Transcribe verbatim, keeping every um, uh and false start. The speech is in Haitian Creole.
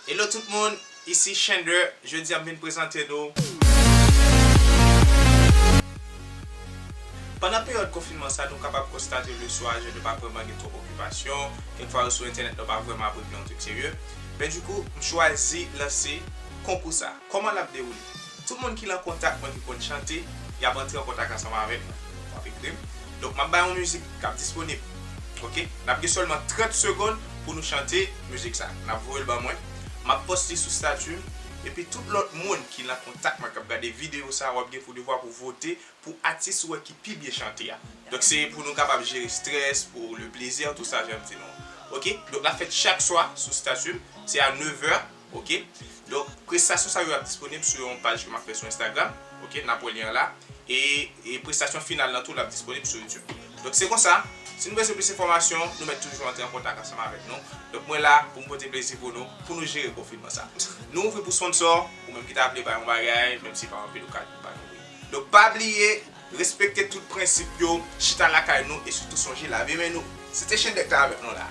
Hello tout moun, isi Shender. Jodi a m vin prezante nou. Pandan peryòd konfinman sa, nou kapab konstate leswa, jèn yo pa vrèman gen twòp okipasyon. Kèk fwa yo sou entènèt, yo pa vrèman ap regle yon trik serye. Men dikou, m chwazi lanse konkou sa. Kòman l ap dewoule? Tout moun ki lan kontak mwen ki konn chante, y ap antre an kontak ansanm avèk mwen. W ap ekri m. Donk, m ap bay yon mizik k ap disponib. Oke? N ap gen sèlman trant segonn pou nou chante mizik sa. N ap voye l ban mwen. M ap poste sou stati m. Epi tout lòt moun ki lan kontak mwen k ap gade videyo sa, w ap gen pou devwa pou vote pou atis ou wè ki pi byen chante a. Donk, se pou nou kapab jere strès, pou le plaisir, tout sa, jan m di nou. Oke? Donk, l ap fèt chak swa sou stati m. Se a nèv è. Oke? Donk, prestasyon sa yo ap disponib sou yon paj ke m ap fè sou Instagram. Oke? N ap wè lyen an la. E, e prestasyon final lan tou, l ap disponib sou YouTube. Donk, se konsa, si nou bezwen plis enfòmasyon, nou mèt toujou antre an kontak ansanm avèk nou. Donk, mwen la pou m pote plezi pou nou, pou nou jere konfinman sa. Nou ouvri pou sponsor, ou menm ki ta vle bay yon bagay, menm si pa anpil ou ka bay yon pri. Donk, pa bliye, respekte tout prensip yo, chita lakay nou e sitou sonje lave men nou. Se te Shender k te avèk nou la.